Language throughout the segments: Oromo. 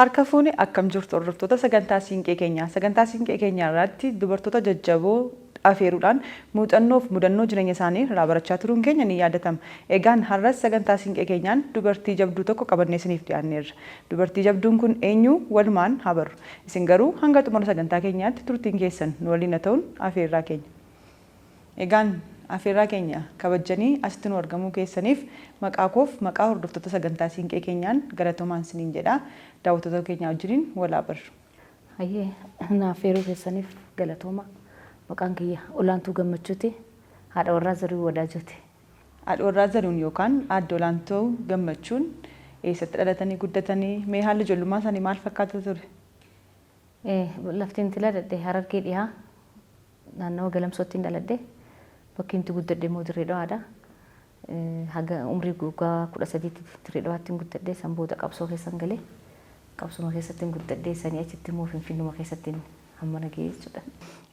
Harka fuune, akkam jirtu hordoftoota sagantaa Siinqee keenyaa? Sagantaa Siinqee keenyaa irratti dubartoota jajjaboo afeeruudhaan muuxannoof mudannoo jireenya isaanii irraa barachaa turuun keenya ni yaadatama. Egaan har'as sagantaa Siinqee keenyaan dubartii jabduu tokko qabannee isiniif dhiyaanneerra. Dubartii jabduun kun eenyu? Walumaan haa barru. Isin garuu hanga xumura sagantaa keenyaatti turtiin keessan nu waliin haa ta'uun afeerraa keenya. Egaan afeerraa keenya kabajjanii asitti nu argamuu keessaniif maqaa koof maqaa hordoftoota sagantaa Siinqee keenyaan galatoomaan isiniin jedha. Daawwattoota keenyaa wajjiniin wal haa barru. Hayyee, na affeeruu keessaniif galatooma. Maqaan kiyya Olaantuu Gammachuuti. Haadha warraa Zarihuun Wadaajooti. Haadha warraa Zarihuun yookaan Aadde Olaantuu Gammachuun eessatti dhalatanii guddatanii? Mee haalli ijoollummaa isaanii maal fakkaata ture? Lafti inti dhaladhe Harargee Dhihaa, naannawa Galamsoottiin dhaladhe. Bakki inti guddadhe immoo Dirree Dhawaadha. Haga umrii waggaa 13tti Dirree Dhawaattiin guddadhe. San booda qabsoo keessan gale. Qabsuma keessattiin guddadhe. Sanii achitti immoo Finfinnuma keessattiin hammana ga'e jechuudha.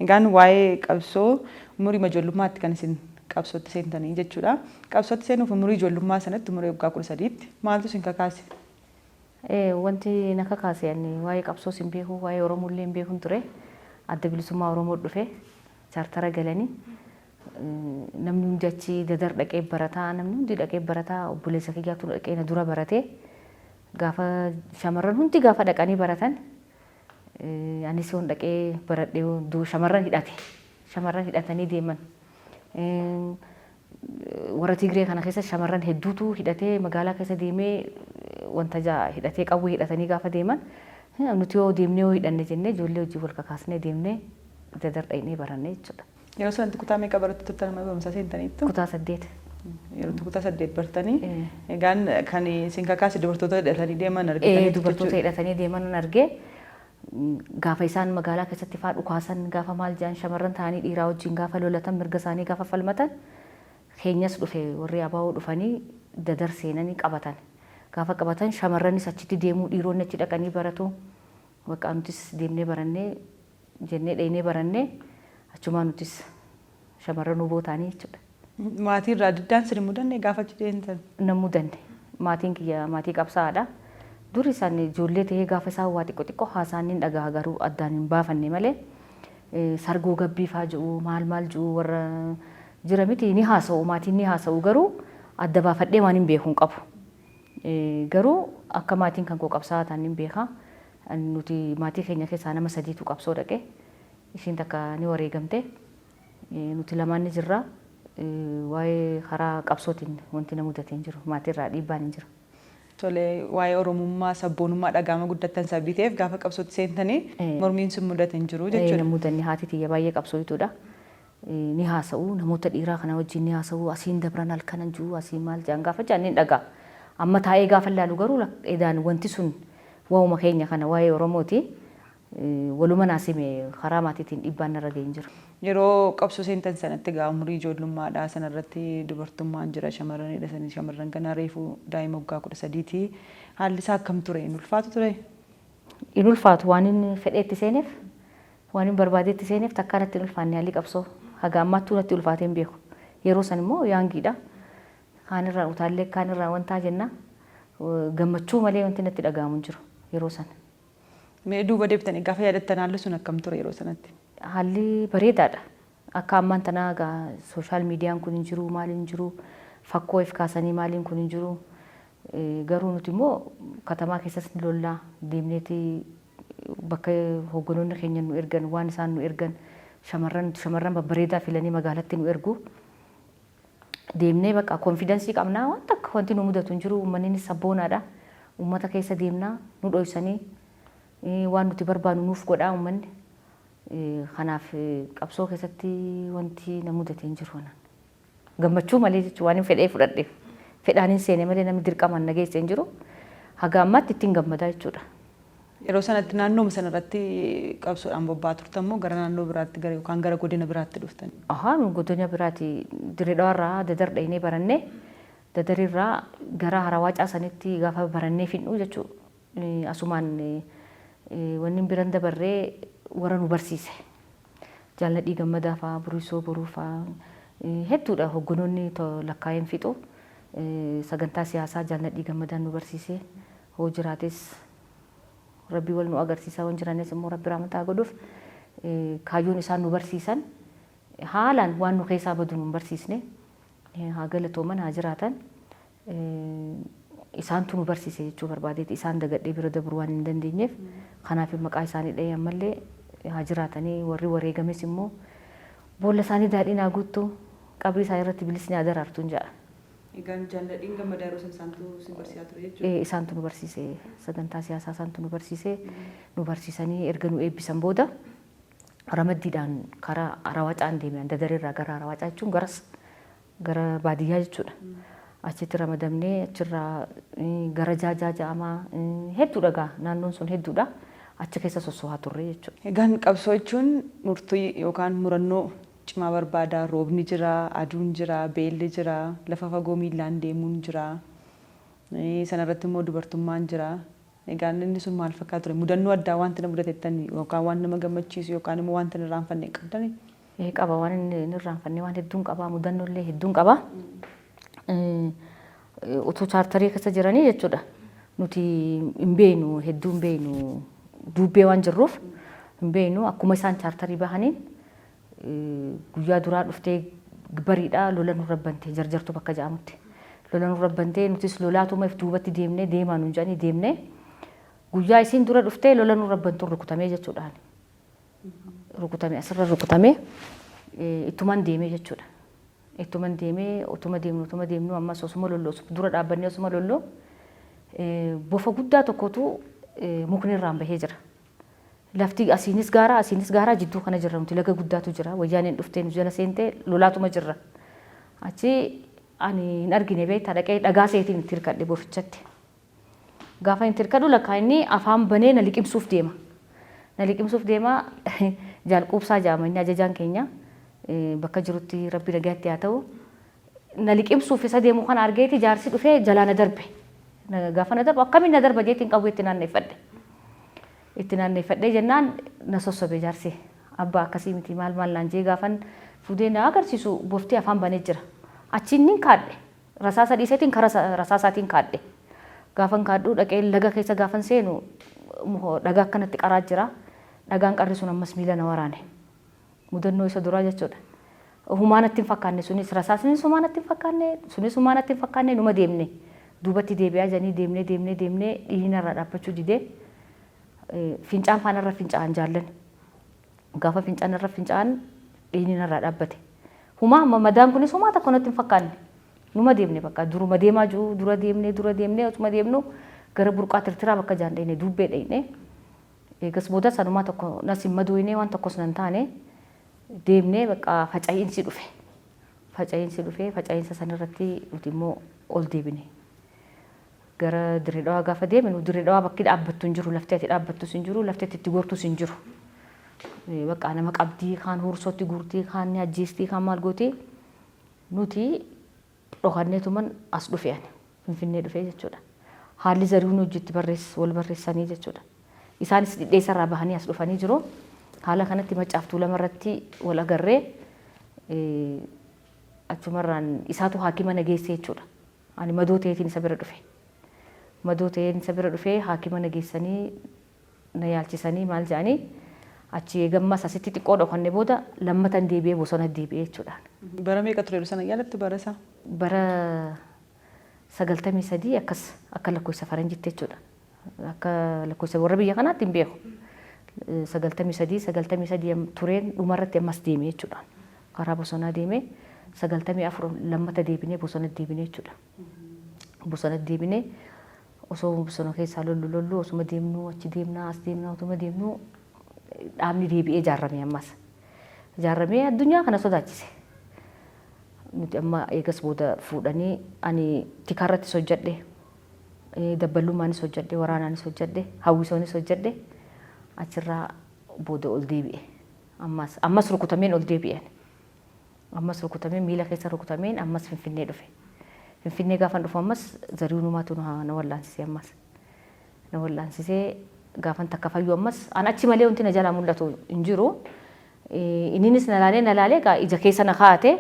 Egaan waa'ee qabsoo, umurii ijoollummaatti kan isin qabsootti seentanii jechuudha. Qabsootti seenuuf umurii ijoollummaa sanatti, umurii waggaa 13tti maaltu isin kakaase? Wanti na kakaase, ani waa'ee qabsoos hin beeku, waa'ee Oromollee hin beekun ture. Adda Bilisummaa Oromoo dhufe, chaartara galanii, namni hundi achi Dadar dhaqee barataa, namni hundi dhaqee barataa, obboleessa kiyyaatu dhaqee na dura baratee, gaafa shamarran hundi gaafa dhaqanii baratan, anis yoon dhaqee baradhe, shamarran hidhate, shamarran hidhatanii deeman. Warra Tigree kana keessa shamarran hedduutu hidhatee magaalaa keessa deemee, wanta hidhatee, qawwee hidhatanii gaafa deeman, nuti yoo deemnee yoo hidhanne jennee ijoollee hojii wal kakaasnee deemnee Dadar dhaynee baranne jechuudha. Yeroo sanatti kutaa meeqa barattu turtan, mana barumsaa seentaniittu? Kutaa 8. Yeroo kutaa 8 bartanii, egaan kan isin kakaase dubartoota hidhatanii deeman argitanii? Dubartoota hidhatanii deeman argee, gaafa isaan magaalaa keessatti faa dhukaasan, gaafa maal jedhan, shamarran ta'anii dhiiraa wajjin gaafa lolatan, mirga isaanii gaafa falmatan, keenyas dhufe, warri ABO dhufanii Dadar seenanii qabatan. Gaafa qabatan shamarranis achitti deemuu, dhiironni achi dhaqanii baratu. Bakka nutis deemnee barannee jennee dhaynee barannee, achumaa nutis shamarran huboo taanii jechuudha. Maatii irraa diddaan isin hin mudanne gaafa achi deemtan? Na mudanne. Maatiin kiyya maatii qabsaa'aadha. Dur isaan ijoollee ta'ee gaafa isaan waa xiqqoo xiqqoo haasa'an nin dhagaha, garuu addaan hin baafanne malee, sargoo gabbii faa jedhu, maal maal jedhu, warra jira miti, ni haasa'u, maatiin ni haasa'u, garuu adda baafadhee waan hin beeku hin qabu. Garuu akka maatiin kan koo qabsaa'aa ta'an nin beeka. Nuti maatii keenya keessaa nama sadiitu qabsoo dhaqe. Ishiin takka ni wareegamte. Nuti lamaan ni jirra. Waa'ee karaa qabsootiin wanti na mudate hin jiru. Maatiirraa dhiibbaan hin jiru. Tole, waa'ee Oromummaa, sabboonummaa dhagaama guddattan sababii ta'eef gaafa qabsootti seentanii mormiin sin mudate hin jiru jechuudha. Na mudanne. Haati tiyya baay'ee qabsooytuudha. Ni haasa'u, namoota dhiiraa kana wajjin ni haasa'u, asiin dabran halkanan jiru, asiin maal jedhan gaafa jedhan ni dhaga'a. Amma taa'ee gaafa ilaalu garuu edaan wanti sun waa'uma keenya kana, waa'ee Oromooti. Waluma naa sime, karaa maatiitiin dhiibbaan narra ga'e hin jiru. Yeroo qabsoo seentan sanatti egaa umurii ijoollummaadha. Sanarratti dubartummaan jira, shamarran hidhatanii, shamarran kana reefuu daa'ima waggaa 13ti. Haalli isaa akkam ture? Hin ulfaatu ture? Hin ulfaatu. Waan inni fedhee itti seeneef, waan hin barbaadee itti seeneef, takkaa natti hin ulfaanne haalli qabsoo. Haga ammaattuu natti ulfaatee hin beeku. Yeroo san immoo youngiidha. Kaanirraa utaallee, kaanirraa wantaa jenna. Gammachuu malee wanti natti dhaga'amu hin jiru yeroo sana. Mee duuba deebitanii gaafa yaadattan haalli sun akkam ture yeroo sanatti? Haalli bareedaadha. Akka ammaan tanaa egaa social miidiyaan kun hin jiru, maaliin hin jiru, fakkoo if kaasanii maaliin kun hin jiru. Garuu nuti immoo katamaa keessas ni lollaa deemneeti, bakka hoogganoonni keenya nu ergan, waan isaan nu ergan, shamarran shamarran babbareedaa filanii magaalatti nu ergu. Deemnee bakka confidence qabnaa, waan takka wanti nu mudatu hin jiru. Uummanninis sabboonaadha. Uummata keessa deemnaa, nu dhoysanii waan nuti barbaannu nuuf godhaa uummanni. Kanaaf qabsoo keessatti wanti na mudate hin jiru anaan. Gammachuu malee jechuun, waan hin fedhee fudhadheef. Fedhaan hin seene malee namni dirqamaan na geesse hin jiru. Haga ammaatti ittiin gammadaa jechuudha. Yeroo sanatti naannooma sanarratti qabsoodhaan bobba'aa turtan moo gara naannoo biraatti gara yookaan gara godina biraatti dhuftan? Ahaa, nu godina biraati. Dirree Dhawaarraa Dadar dhaynee barannee, Dadarirraa gara Harawaa Caasanitti gaafa barannee fidnu jechuudha. Asumaan wanni biran dabarree warra nu barsiise. Jaalladhii Gammadaa fa'aa, Buriisoo Boruu fa'aa, hedduudha hogganoonni lakkaa'een fixu. Sagantaa siyaasaa Jaalladhii Gammadaan nu barsiise. Hoo jiraates Rabbi wal nu agarsiisaa, waan jiraannes immoo Rabbi rahmata haa godhuuf. Kaayyoon isaan nu barsiisan haalaan waan nu keessaa badu nu hin barsiisne. Haa galatooman, haa jiraatan. Isaantu nu barsiise jechuu barbaadeeti. Isaan dagadhee bira dabruu waan hin dandeenyeef kanaaf maqaa isaanii dhahee ammallee haa jiraatanii. Warri wareegames immoo boolla isaanii daadhiin haa guuttu, qabrii isaanii irratti bilisni haa daraartuun jedha. Egaan Jaalladhiin Gammadaa yeroo san isaantu isin barsiisaa ture jechuudha. Ee, isaantu nu barsiise. Sagantaa siyaasaa isaantu nu barsiise. Nu barsiisanii erga nu eebbisan booda ramaddiidhaan karaa Arawaacaan deeme. Dadareerraa gara Arawaacaa jechuun garas gara baadiyyaa jechuudha. Achitti ramadamnee achirraa gara Jaajaa ja'amaa hedduudha gaa, naannoon sun hedduudha. Achi keessa sossohaa turre jechuudha. Egaan qabsoo jechuun murtii yookaan murannoo cimaa barbaada. Roobni jira, aduun jira, beelli jira, lafa fagoo miillaan deemuun jira. Sanarratti immoo dubartummaan jira. Egaan inni sun maal fakkaata ture? Mudannoo addaa wanti na mudate jettanii yookaan waan nama gammachiisu yookaan immoo wanta hin irraanfanne hin qabdanii? Ee, qaba. Waan inni hin irraanfanne waan hedduun qaba, mudannoo illee hedduun qaba. Utuu chaartarii keessa jiranii jechuudha. Nuti hin beeknu, hedduu hin beeknu, duubbee waan jirruuf hin beeknu. Akkuma isaan chaartarii bahaniin guyyaa duraa dhuftee bariidha lola nurra bante, Jarjartuu bakka jedhamutti. Lola nurra bantee nutis lolaatuma if duubatti deemnee deemaa nuun jedhanii deemnee guyyaa isiin dura dhuftee lola nurra bantuun rukutamee jechuudhaan. Rukutame, asirra rukutamee ittuman deemee jechuudha. Ittuman deemee utuma deemnu utuma deemnu ammas osuma lollu dura dhaabbannee osuma lollu bofa guddaa tokkotu mukni irraan bahee jira. Lafti asiinis gaara asiinis gaara, jidduu kana jirra nuti, laga guddaatu jira. Wayyaaneen dhuftee nu jala seentee lolaatuma jirra. Achi ani hin argine beektaa, dhaqee dhagaa seetiin itti hirkadhe bofichatti. Gaafa itti hirkadhu lakkaa inni afaan banee na liqimsuuf deema. Na liqimsuuf deema. Jaal Quubsaa jedhama inni ajajaan keenya, bakka jirutti Rabbi nagaatti haa ta'u. Na liqimsuuf isa deemu kana argeeti jaarsi dhufee jalaa na darbe. Gaafa na darbu akkamiin na darba jeetiin qawwee itti naanneeffadhe. Itti naanneeffadhee jennaan na sossobe jaarsi. Abbaa akkasii miti, maal maal naan jee, gaafan fuudhee na agarsiisu bofti afaan banee jira. Achiin nin kaadhe. Rasaasa dhiiseetiin kara rasaasaatiin kaadhe. Gaafan kaadhu dhaqee laga keessa gaafan seenu dhagaa akkanatti qaraa jira. Dhagaan qarri sun ammas miila na waraane. Mudannoo isa duraa jechuudha. Humaa natti hin fakkaanne sunis, rasaasnis humaa natti hin fakkaanne, sunis humaa natti hin fakkaanne. Numa deemne. Duubatti deebi'aa jedhanii deemnee deemnee deemnee dhiigni narraa dhaabbachuu didee, fincaan faanarra fincaa'an jaallan. Gaafa fincaan irra fincaa'an dhiigni narraa dhaabbate. Humaa amma madaan kunis humaa tokko natti hin fakkaanne. Numa deemne, bakka duruma deemaa jiru dura deemnee dura deemnee osuma deemnu gara burqaa tirtiraa bakka jaan dhayne, duubbee dhayne. Eegas booda sanumaa tokko nas hin madooyne, waan tokkos nan taane. Deemnee bakka faca'iinsi dhufe. Faca'iinsi dhufe, faca'iinsa sanirratti nuti immoo ol deebine. Gara Dirree Dhawaa gaafa deemnu, Dirree Dhawaa bakki dhaabbattu hin jiru, lafti ati dhaabbattus hin jiru, lafti ati itti gortus hin jiru. Bakka nama qabdii, kaan huursootti guurtii, kaan ni ajjeestii, kaan maal gooti. Nuti dhokanneetuman as dhufe ani. Finfinnee dhufe jechuudha. Haalli Zarihuun hojii itti barreess wal barreessanii jechuudha. Isaanis dhidheessa irraa bahanii as dhufanii jiru. Haala kanatti Maccaaf Tuulama irratti wal agarree achumarraan isaatu haakima na geesse jechuudha. Ani madoo ta'eetiin isa bira dhufe. Madoo ta'een isa bira dhufee haakima na geessanii na yaalchisanii maal jedhanii, achi eegammas asitti xiqqoo dhokanne booda lammatan deebi'ee bosona deebi'ee jechuudha. Bara meeqa ture sana yaadattu bara isaa? Bara 93 akkas akka lakkoofsa faranjitti jechuudha. Akka lakkoofsa warra biyya kanaatti hin beeku. 93, 93 tureen dhumarratti ammas deeme jechuudha. Karaa bosonaa deeme, 94 lammata deebinee bosona deebinee jechuudha. Bosona deebinee osoo bosona keessaa lollu lollu osuma deemnuu, achi deemnaa as deemnaa osuma deemnuu dhaabni deebi'ee ijaarame ammas. Ijaarramee addunyaa kana sodaachise. Nuti amma eegas booda fuudhanii ani tikaarrattis hojjedhe, dabballumaanis hojjedhe, waraanaanis hojjedhe, hawwisoonis hojjedhe, achirraa booda ol deebi'e. Ammas ammas rukutameen ol deebi'e. Ammas rukutameen, miila keessa rukutameen ammas Finfinnee dhufe. Finfinnee gaafan dhufu ammas Zarihuunumaatu na wallaansise ammas. Na wallaansisee gaafan takka fayyu ammas an achi malee wanti na jalaa mul'atu hin jiru. Inninis na laalee na laalee egaa ija keessa na kaa'ate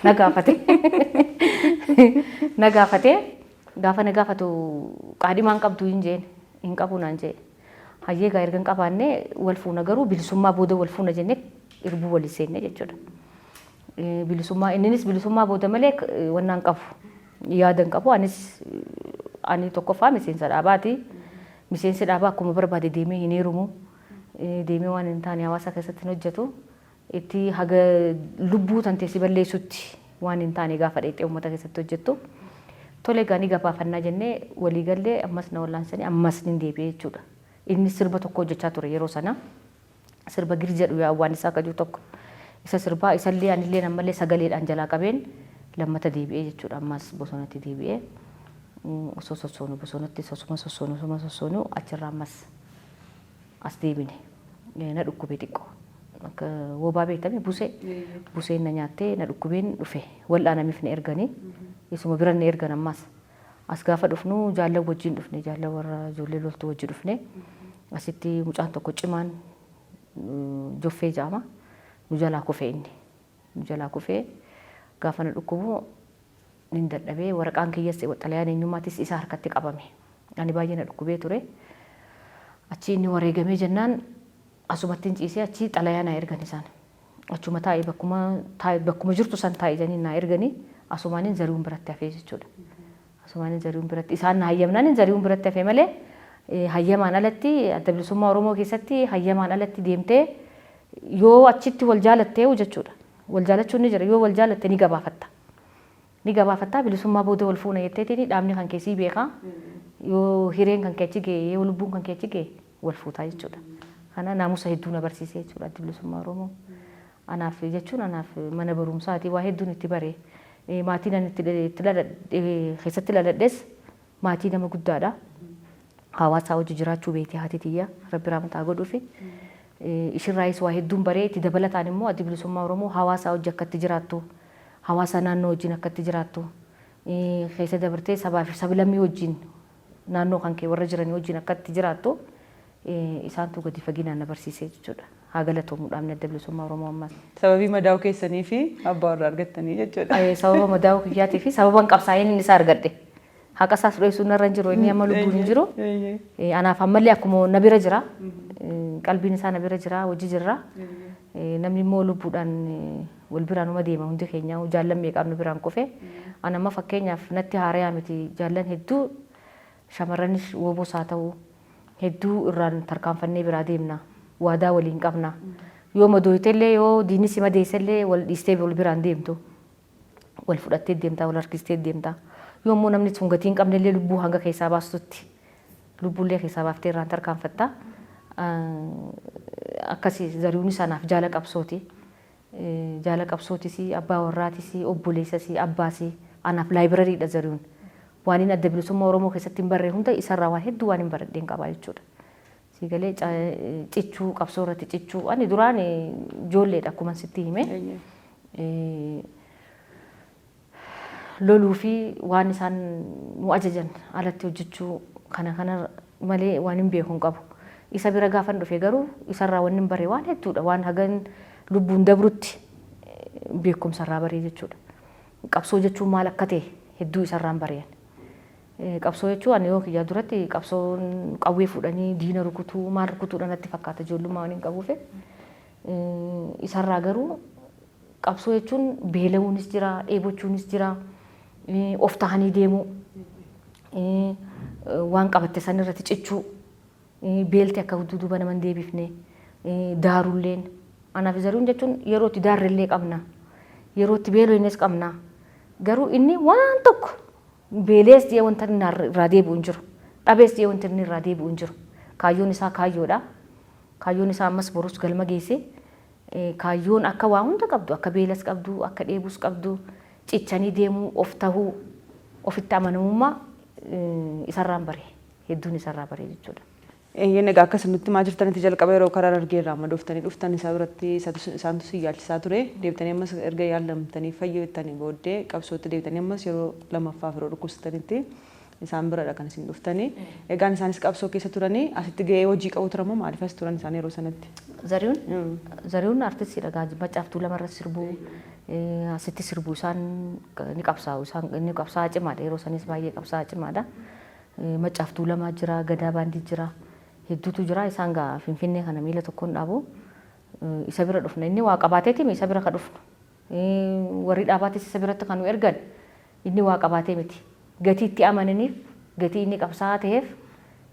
na gaafate. Na gaafate, gaafa na gaafatu qaadhimaan qabdu hin jeen, hin qabu naan jee. Hayyee egaa erga hin qabaanne wal fuuna garuu bilisummaa booda wal fuuna jennee irbuu walii seenne jechuudha. Bilisummaa inninis bilisummaa booda malee wannaa hin qabu. Yaada hin qabu. Anis ani tokkoffaa miseensa dhaabaati. Miseensi dhaabaa akkuma barbaade deemee hin heerumu. Deemee waan hin taane hawaasa keessatti hin hojjetu. Itti haga lubbuu tantee si balleessutti waan hin taane gaafa dheexxee uummata keessatti hojjettu. Tole egaa ni gabaafannaa jennee walii gallee ammas na wallaansanii ammas nin deebi'e jechuudha. Inni sirba tokko hojjechaa ture yeroo sana. Sirba gir jedhu yaa waan isaa kajuu tokko. Isa sirbaa isallee anillee ammallee sagaleedhaan jalaa qabeen lammata deebi'ee jechuudha. Ammas bosonatti deebi'ee osoo sossoonu bosonatti sosuma sossoonu sosuma sossoonu achirraa ammas as deebine. Na dhukkube xiqqoo. Akka wobaa beektame busee. Buseen na nyaattee na dhukkubeen dhufe. Wal'aanamiif na erganii. Isuma bira na ergan ammas. As gaafa dhufnu jaallan wajjin dhufne jaallan warra ijoollee loltuu wajji dhufne. Asitti mucaan tokko cimaan Joffee jedhama. Nu jalaa kufe inni. Nu jalaa kufee gaafa na dhukkubu nin dadhabee waraqaan kiyyas xalayaan eenyummaatis isa harkatti qabame. Ani baay'ee na dhukkubee ture. Achi inni wareegamee jennaan asumattin ciisee achi xalayaa naa ergan isaan. Achuma taa'i bakkuma taa'i bakkuma jirtu san taa'i jedhanii naa erganii asumaanin Zarihuun biratti hafee jechuudha. Asumaanin Zarihuun biratti isaan na hayyamnaanin Zarihuun biratti hafee malee hayyamaan alatti Adda Bilisummaa Oromoo keessatti hayyamaan alatti deemtee yoo achitti wal jaalatteehu jechuudha. Wal jaalachuun ni jira yoo wal jaalatte ni gabaafatta. Ni gabaafattaa bilisummaa booda wal fuuna jetteetiin dhaabni kan kee sii beekaa yoo hireen kan kee achi ga'e yoo lubbuun kan kee achi ga'e wal fuutaa jechuudha. Kana naamusa hedduu na barsiise jechuudha Addi Bilisummaa Oromoo. Anaaf jechuun anaaf mana barumsaati waa hedduun itti bare. Maatiin ani itti dhaladhe keessatti dhaladhes maatii nama guddaadha. Hawaasaa wajji jiraachuu beekti haati tiyya rabbi rahmata haa godhuufi. Ishirraayis waa hedduun baree itti dabalataan immoo Addi Bilisummaa Oromoo hawaasaa wajji akka itti jiraattu hawaasa naannoo wajjin akka itti jiraattu keessa dabartee sabaa fi sablammii wajjin naannoo kan kee warra jiranii wajjin akka itti jiraattu isaantu gadi faginaan na barsiise jechuudha. Haa galatoomu dhaabni Adda Bilisummaa Oromoo ammas. Sababii madaa'uu keessanii fi abbaa warraa argattanii jechuudha. Sababa madaa'uu kiyyaatii fi sababan qabsaa'een inni isa argadhe. Haqa isaas dhoysuun narra hin jiru inni amma lubbuun hin jiru. Anaaf ammallee akkuma na bira jira. Qalbiin isaa na bira jira hojii jirra. Namni immoo lubbuudhaan wal biraan uma deema hundi keenya jaallan meeqaaf nu biraan kufe. An amma fakkeenyaaf natti haarayaa miti jaallan hedduu shamarranis wobos haa ta'u hedduu irraan tarkaanfannee biraa deemna. Waadaa waliin qabna. Yoo madooytellee yoo diinni si madeessellee wal dhiistee wal biraan deemtu. Wal fudhattee deemta, wal harkistee deemta. Yoo immoo namni sun gatii hin qabnellee lubbuu hanga keessaa baastutti lubbuullee keessaa baaftee irraan tarkaanfatta. Akkasi Zarihuunis anaaf jaala qabsooti. Jaala qabsootis, abbaa warraatis, obboleessas, abbaas anaaf laayibrariidha Zarihuun. Waanin Adda Bilisummaa Oromoo keessatti hin barre hunda isarraa waan hedduu waanin baradheen qaba jechuudha. Sii galee cichuu qabsoo irratti cichuu ani duraan ijoolleedha akkuma sitti hime. Loluu fi waan isaan nu ajajan alatti hojjechuu kana kana malee waan hin beeku hin qabu. Isa bira gaafan dhufe garuu isarraa wanni hin bare waan hedduudha. Waan hagan lubbuun dabrutti beekumsa irraa baree jechuudha. Qabsoo jechuun maal akka ta'e hedduu isarraan bareen. Qabsoo jechuun ani yoo kiyyaa duratti qabsoon qawwee fuudhanii diina rukutuu maal rukutuudha natti fakkaata ijoollummaa waan hin qabuuf. Isarraa garuu qabsoo jechuun beela'uunis jira, dheebochuunis jira, of tahanii deemuu, waan qabatte san irratti cichuu, beelti akka duuba nama hin deebifne, daarulleen. Anaaf Zarihuun jechuun yeroo itti daarrellee qabna, yeroo itti beelofnes qabna. Garuu inni waan tokko beelees jedhee wanta inni irraa deebi'u hin jiru. Dhabees jedhee wanta inni irraa deebi'u hin jiru. Kaayyoon isaa kaayyoodha. Kaayyoon isaa ammas borus galma geesse. Kaayyoon akka waa hunda qabdu, akka beelas qabdu, akka dheebus qabdu, cichanii deemuu, of tahuu, ofitti amanamummaa isarraan bare. Hedduun isarraa bare jechuudha. Eeyyeen egaa akka isin nutti himaa jirtanitti jalqaba yeroo karaa Harargee irraa madooftanii dhuftan isaa biratti isaantu isin yaalchisaa ture. Deebitanii ammas erga yaalamtanii fayyitanii booddee qabsootti deebitanii ammas yeroo lamaffaaf yeroo dhukkubsatanitti isaan biradha kan isin dhuftanii. Egaan isaanis qabsoo keessa turanii asitti gahee hojii qabu turan moo maaliif as turan isaan yeroo sanatti? Zarihuun Zarihuun artistiidha gaa Maccaaf Tuulama irratti sirbuu asitti sirbuu isaan ni qabsaa'u isaan inni qabsaa'aa cimaadha yeroo sanis baay'ee qabsaa'aa cimaadha. Maccaaf Tuulamaa jira Gadaa Baandii jira Hedduutu jira isaan gaa Finfinnee kana miila tokkoon dhaabu. Isa bira dhufna. Inni waa qabaateeti isa bira ka dhufnu. Warri dhaabaatis isa biratti kan nu ergan inni waa qabaatee miti. Gatii itti amananiif, gatii inni qabsaa'aa ta'eef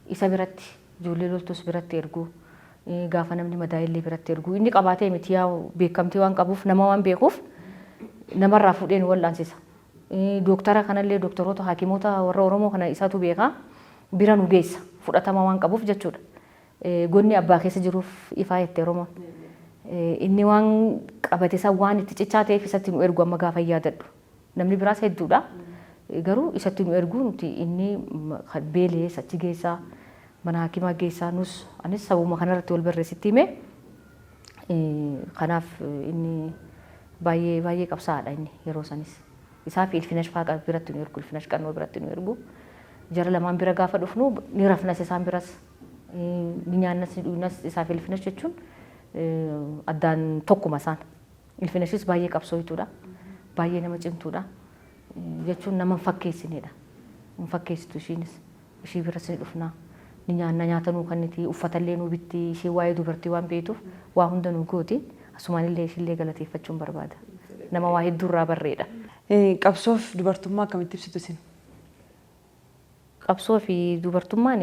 isa biratti ijoollee loltuus biratti ergu. Gaafa namni madaa'ellee biratti ergu. Inni qabaatee miti, yaa beekamtii waan qabuuf, nama waan beekuuf namarraa fuudhee nu wal'aansisa. Dooktara kanallee, dooktoroota, haakimoota warra Oromoo kana isatu beeka, bira nu geessa, fudhatama waan qabuuf jechuudha. Gonni abbaa keessa jiruuf ifaa jette Oromoon. Inni waan qabate san waan itti cichaa ta'eef isatti nu ergu amma gaafa yaadadhu. Namni biraas hedduudha. Garuu isatti nu ergu. Nuti inni beelees achi geessaa, mana hakimaa geessaa, nus anis sababuma kanarratti wal barreessitti hime. Kanaaf inni baay'ee baay'ee qabsaa'aadha inni yeroo sanis. Isaa fi Ilfinash fa'aa biratti nu ergu, Ilfinash Qannoo biratti nu ergu. Jara lamaan bira gaafa dhufnu ni rafnas, isaan biras ni nyaannas, ni dhugnas. Isaa fi Ilfinash jechuun addaan tokkuma isaan. Ilfinashis baay'ee qabsooytuudha. Baay'ee nama cimtuudha. Jechuun nama hin fakkeessinedha. Hin fakkeessitu ishiinis. Ishii biras ni dhufna. Ni nyaanna, nyaata nuu kenniti, uffatallee nuu bitti, ishee waa'ee dubartii waan beektuuf waa hunda nuu gooti. Asumaanillee ishiillee galateeffachuun barbaada. Nama waa hedduu irraa barreedha. Qabsoof dubartummaa akkamitti ibsitu isin? Qabsoo fi dubartummaan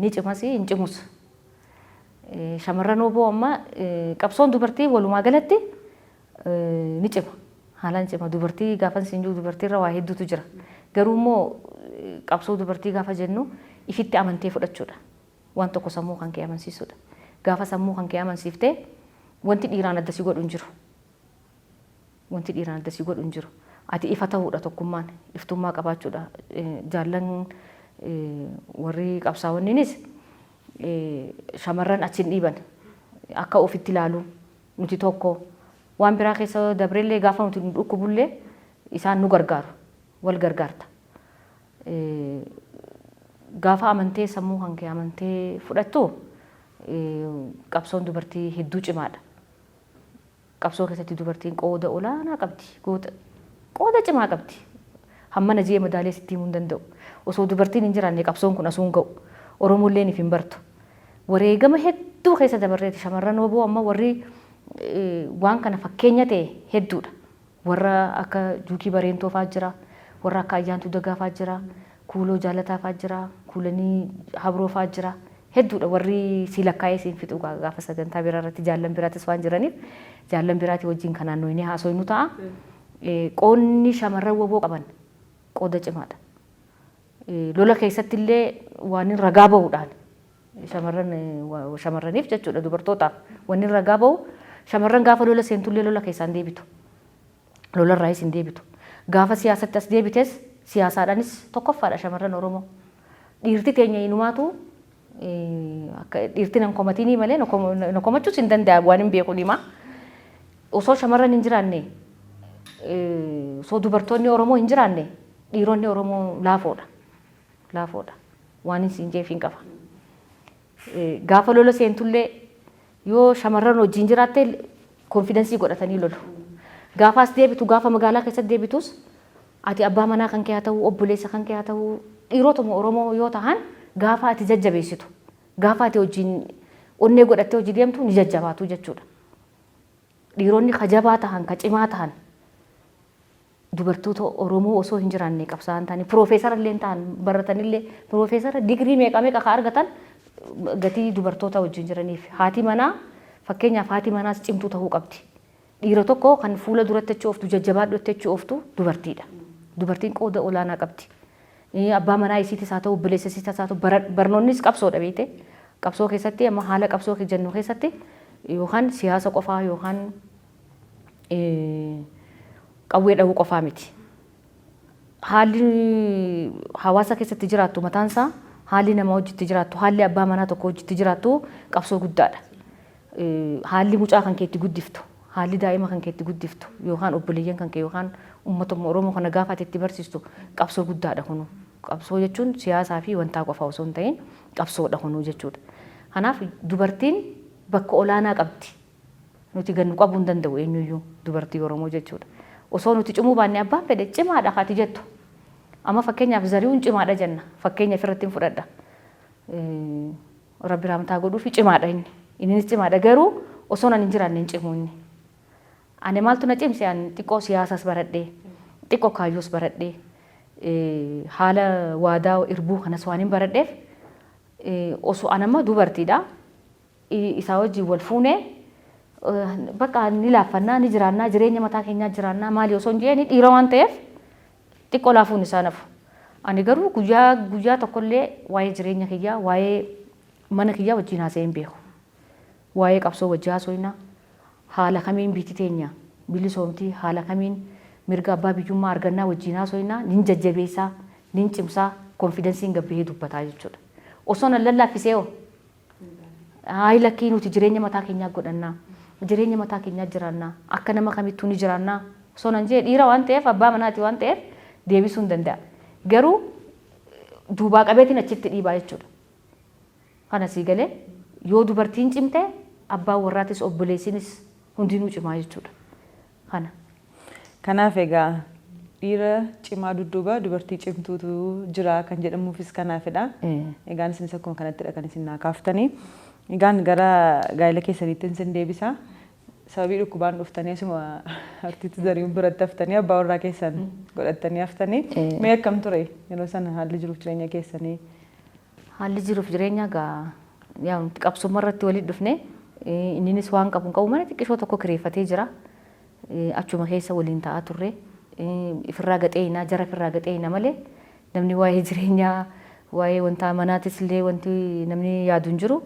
ni cimas, hin cimus. Shamarran oboo amma qabsoon dubartii walumaa galatti ni cima. Haalaan cima. Dubartii gaafa siin jiru dubartiirra waa hedduutu jira. Garuu immoo qabsoo dubartii gaafa jennu ifitti amantee fudhachuudha. Waan tokko sammuu kan kee amansiisuudha. Gaafa sammuu kan kee amansiiftee wanti dhiiraan adda si godhu hin jiru. Wanti dhiiraan adda si godhu hin jiru. Ati ifa ta'uudha tokkummaan, iftummaa qabaachuudha. Jaallan warri qabsaa'onniinis shamarran achi hin dhiiban. Akka ofitti ilaalu, nuti tokko. Waan biraa keessa dabreellee gaafa nuti nu dhukkubullee isaan nu gargaaru. Wal gargaarta. Gaafa amantee, sammuu kan kee amantee fudhattu, qabsoon dubartii hedduu cimaadha. Qabsoo keessatti dubartiin qooda olaanaa qabdi. Qooda cimaa qabdi. Hammana ji'ee madaalee sitti himuu hin danda'u. Osoo dubartiin hin jiraanne qabsoon kun asuu hin ga'u. Oromolleen if hin bartu. Wareegama hedduu keessa dabarreeti shamarran oboo amma warri waan kana fakkeenya ta'e hedduudha. Warra akka Juukii Bareentoo fa'aa jira. Warra akka Ayyaantuu Dagaa fa'aa jira. Kuuloo Jaalataa fa'aa jira. Kuulanii Habroo fa'aa jira. Hedduudha warri si lakkaa'ee siin fixu. Gaafa sagantaa biraa irratti jaallan biraatis waan jiraniif jaallan biraatii wajjin kanaan nuyi haasofnu ta'a. Qoonni shamarran waboo qaban qooda cimaadha. Lola keessatti illee waan ragaa bahuudhaan shamarran, shamarraniif jechuudha, dubartootaaf wanni ragaa bahu, shamarran gaafa lola seentullee lola keessaan deebitu. Lolarraayis hin deebitu. Gaafa siyaasatti as deebites siyaasaadhaanis tokkoffaadha shamarran Oromoo. Dhiirti teenya inumaatu akka dhiirti nan komatinii malee na komachuus hin danda'a, waan hin beeku himaa. Osoo shamarran hin jiraanne, osoo dubartoonni Oromoo hin jiraanne, dhiironni Oromoo laafoodha. Laafoodha. Waan hin siin jeef hin qaba. Gaafa lola seentullee yoo shamarran wajjin jiraatte confidence godhatanii lolu. Gaafa as deebitu, gaafa magaalaa keessatti deebitus, ati abbaa manaa kan kee haa ta'u, obboleessa kan kee haa ta'u, dhiirotuma Oromoo yoo ta'an, gaafa ati jajjabeessitu, gaafa ati wajjin onnee godhattee hojii deemtu ni jajjabaatu jechuudha. Dhiironni ka jabaa tahan, ka cimaa tahan, dubartoota Oromoo osoo hin jiraanne qabsaa'an ta'anii piroofeesara illee ta'an, baratanillee piroofeesara digirii meeqa meeqa ka argatan gatii dubartoota wajjin jiraniif. Haati manaa fakkeenyaaf, haati manaas cimtuu ta'uu qabdi. Dhiira tokko kan fuula duratti achi ooftu, jajjabaadhu achi ooftu dubartiidha. Dubartiin qooda olaanaa qabdi. Abbaa manaa isiitis haa ta'u, obboleessa isiitis haa ta'u, barnoonnis qabsoodha beekte. Qabsoo keessatti amma haala qabsoo jennu keessatti yookaan siyaasa qofaa yookaan qawwee dha'uu qofaa miti. Haalli hawaasa keessatti jiraattu mataan isaa, haalli nama hojiitti jiraattu, haalli abbaa manaa tokko hojiitti jiraattu qabsoo guddaadha. Haalli mucaa kan keetti guddiftu, haalli daa'ima kan keetti guddiftu yookaan obboleeyyan kan kee yookaan uummata Oromoo kana gaafa ati itti barsiistu qabsoo guddaadha kunu. Qabsoo jechuun siyaasaa fi wantaa qofa osoo hin ta'in qabsoodha kunuu jechuudha. Kanaaf dubartiin bakka olaanaa qabdi. Nuti gannu qabuu hin danda'u eenyuyyuu dubartii Oromoo jechuudha. Osoo nuti cimuu baanne abbaan fedhe cimaadha haati jettu. Amma fakkeenyaaf Zarihuun cimaadha jenna. Fakkeenya ofirratti hin fudhadha. Rabbi rahmataa godhuufi cimaadha inni. Innis cimaadha garuu osoo ani hin jiraanne hin cimu inni. Ani maaltu na cimse? Ani xiqqoo siyaasas baradhee, xiqqoo kaayyoos baradhee, haala waadaa irbuu kanas waan hin baradheef, osoo an amma dubartiidha. Isaa wajjin wal fuunee bakka ni laaffannaa, ni jiraannaa, jireenya mataa keenyaa jiraannaa, maali osoo hin jedheen, dhiira waan ta'eef xiqqoo laafuun isaa nafu. Ani garuu guyyaa guyyaa tokkollee waa'ee jireenya kiyyaa, waa'ee mana kiyyaa wajjin haasa'ee hin beeku. Waa'ee qabsoo wajji haasofna. Haala kamiin biyyi teenya bilisoomti, haala kamiin mirga abbaa biyyummaa argannaa wajjin haasofna, nin jajjabeessaa, nin cimsaa, confidenceiin gabbahee dubbataa jechuudha. Osoo nan lallaaffisee hoo? Hayi lakkii, nuti jireenya mataa keenyaa godhannaa, jireenya mataa keenyaa jiraannaa, akka nama kamittuu ni jiraannaa osoo nan jee, dhiira waan ta'eef, abbaa manaati waan ta'eef deebisuu hin danda'a. Garuu duubaa qabeetiin achitti dhiibaa jechuudha. Kana sii galee, yoo dubartiin cimte abbaan warraatis obboleessinis hundinuu cimaa jechuudha. Kana. Kanaaf egaa dhiira cimaa dudduuba dubartii cimtuutu jira kan jedhamuufis kanaafidha. Egaan isinis akkuma kanattidha kan isin naa kaaftanii. Egaan gara gaa'ela keessaniitti isin deebisa. Sababii dhukkubaan dhuftanii asuma artisti Zarihuun biratti haftanii, abbaa warraa keessan godhattanii haftanii. Mee akkam ture yeroo sana haalli jiruuf jireenya keessanii? Haalli jiruuf jireenya egaa yaa qabsummaa irratti walitti dhufne, inninis waan qabu hin qabu, mana xiqqishoo tokko kireeffatee jira. Achuma keessa waliin taa'aa turre. Ifirraa gaxeeyna, jara ifirraa gaxeeyna malee namni waa'ee jireenyaa, waa'ee wanta manaatis illee wanti namni yaadu hin jiru.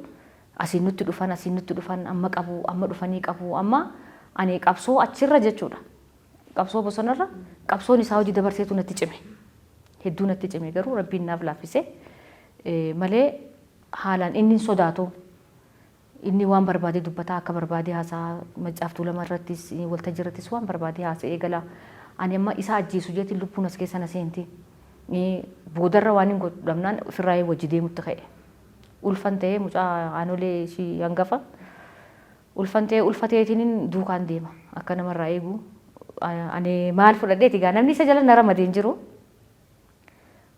Asiin nutti dhufan, asiin nutti dhufan, amma qabu, amma dhufanii qabu, amma ani qabsoo achirra jechuudha. Qabsoo bosonarra qabsoon isaa hojii dabarseetu natti cime. Hedduu natti cime, garuu Rabbiin naaf laaffise malee haalaan inni hin sodaatu. Inni waan barbaade dubbataa, akka barbaade haasaa, Maccaaf Tuulama irrattis waltajjii irrattis waan barbaade haasa'ee gala. Ani amma isa ajjeesu jeetiin lubbuun as keessa na seenti. Boodarra waan hin godhamnaan ofirraa wajji deemutti ka'e. Ulfan ta'ee mucaa aanolee ishii hangafa. Ulfan ta'ee, ulfa ta'eetiin duukaan deema akka namarraa eegu. Ani maal fudhadheeti egaa, namni isa jala na ramadee hin jiru.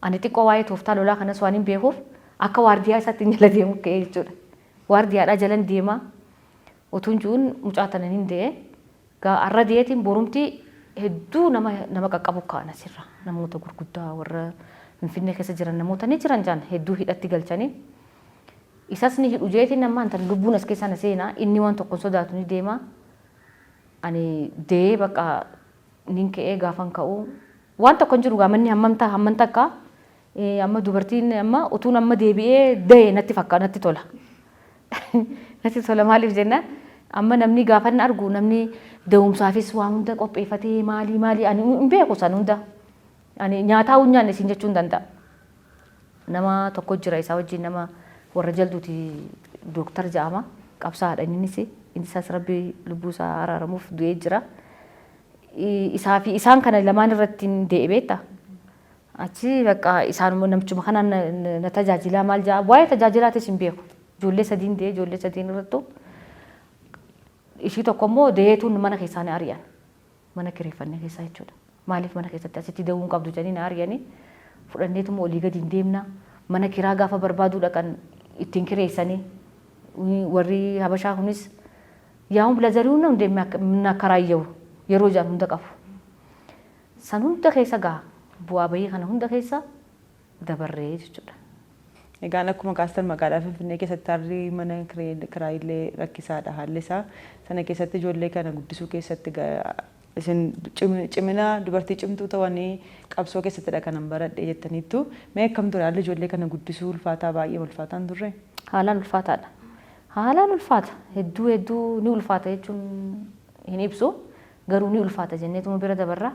Ani xiqqoo waa'ee tooftaa lolaa kanas waan hin beekuuf akka waardiyaa isaatti jala deemu ka'ee jechuudha. Waardiyaadhaa jalan deema. Otuun jiruun mucaa tana hin de'e. Gaa har'a deetiin borumti hedduu nama qaqqabu ka'an asirra. Namoota gurguddaa warra Finfinnee keessa jiran, namoota ni jiran jaan hedduu hidhatti galchanii. Isas ni hidhu jeetiin amma antan lubbuun as keessa na seenaa, inni waan tokko hin sodaatu, ni deema. Ani de'ee bakka nin ka'ee, gaafan ka'u waan tokko hin jiru. Gaa manni hammam ta'a, hammam takka amma dubartiin amma utuun amma deebi'ee da'e natti fakkaa, natti tola. Natti tola maaliif jennaan, amma namni gaafa inni argu namni da'umsaafis waa hunda qopheeffatee maalii maalii, ani hin beeku san hunda. Ani nyaataa hin nyaanne siin jechuu hin danda'a. Nama tokko jira isaa wajjin, nama warra jalduuti, dooktar jedhama, qabsaa'aadha innis, isaas Rabbi lubbuu isaa araaramuuf du'ee jira. Isaa fi isaan kana lamaan irratti hin dee'e beektaa. Achi bakka isaanuma namichuma kanaan na tajaajilaa maal ja'a, waa'ee tajaajilaatis hin beeku. Ijoollee sadiin dee'e, ijoollee sadiin irrattu ishii tokko immoo deetuun mana keessaa na ari'an. Mana kireeffannee keessaa jechuudha. Maaliif mana keessatti asitti da'uu hin qabdu jedhanii na ari'anii, fudhanneetuma olii gadi hin deemna. Mana kiraa gaafa barbaaduu dhaqan ittiin kireessanii warri Habashaa kunis yaa'uun bilazari'uun hundee nakaraayyawu yeroo jedhan hunda qabu. San hunda keessa gaa bu'aa bahii kana hunda keessa dabarree jechuudha. Egaan akkuma kaastan magaalaa Finfinnee keessatti haalli mana kiraayillee rakkisaadha haalli isaa. Sana keessatti ijoollee kana guddisuu keessatti isin cimina dubartii cimtuu ta'anii qabsoo keessattidha kanan baradhe jettaniittu. Mee akkam ture haalli ijoollee kana guddisuu? Ulfaataa, baay'ee ulfaataan turre? Haalaan ulfaataadha. Haalaan ulfaata. Hedduu hedduu ni ulfaata jechuun hin ibsu. Garuu ni ulfaata jenneetuma bira dabarra.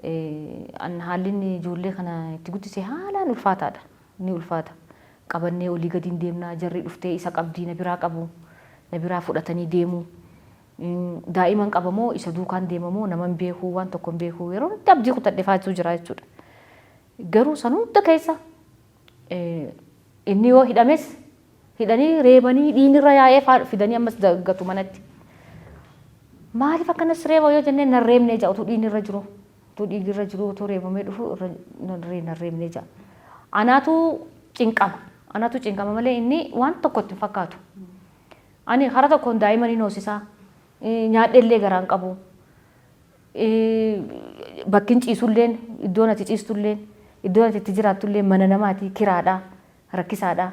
Haalli inni ijoollee kana itti guddise haalaan ulfaataadha. Ni ulfaata. Qabannee olii gadi hin deemna. Jarri dhuftee isa qabdii, na biraa qabu. Na biraa fudhatanii deemu. Daa'iman qabamoo isa duukaan deemamoo, nama hin beeku, waan tokko hin beeku, yeroo itti abdii kutadhe faatu jira jechuudha. Garuu san hunda keessa inni yoo hidhames hidhanii reebanii dhiinirra yaa'ee faa fidanii ammas gatu manatti. Maaliif akkanas reeba yoo jennee, nan reebnee ja'a, utuu dhiinirra jiru, utuu dhiigirra jiru, utuu reebamee dhufu irra nan reebnee ja'a. Anaatu cinqama. Anatu cinqama malee inni waan tokko itti hin fakkaatu. Ani karaa tokkoon daa'ima ni hoosisaa. Nyaadheellee garaa hin qabu. Bakki hin ciisulleen, iddoon ati ciistulleen, iddoon ati itti jiraattulleen mana namaati, kiraadha, rakkisaadha.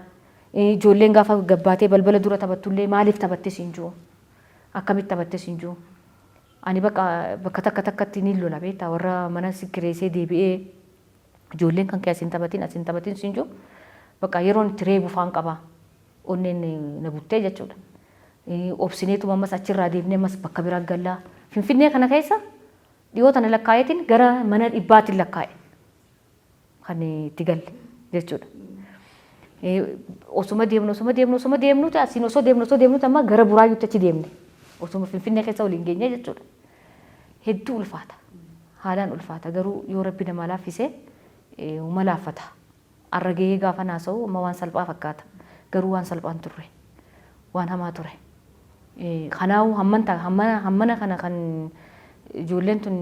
Ijoolleen gaafa gabbaatee balbala dura taphattullee maaliif taphatte siin jiru? Akkamitti taphatte siin jiru? Ani bakka bakka takka takkatti ni lola beektaa, warra mana si kireessee deebi'ee ijoolleen kan kee as hin taphatin, as hin taphatin siin jiru. Bakka yeroon itti reebu faan qaba. Onneen na buttee jechuudha. Obsineetuma ammas achirraa deemnee ammas bakka biraa gallaa. Finfinnee kana keessa dhiyoo tana lakkaa'eetiin gara mana dhibbaatiin lakkaa'e kan itti galle jechuudha. Osuma deemnu, osuma deemnu, osuma deemnuti, asiin osoo deemnu, osoo deemnuti, amma gara Buraayyuutti achi deemne. Osuma Finfinnee keessa waliin geenye jechuudha. Hedduu ulfaata. Haalaan ulfaata, garuu yoo Rabbi namaa laaffise uma laaffata. Arra gahee gaafa haasa'u amma waan salphaa fakkaata. Garuu waan salphaan turre. Waan hamaa ture. Kanaafuu hammana kana kan ijoolleen tun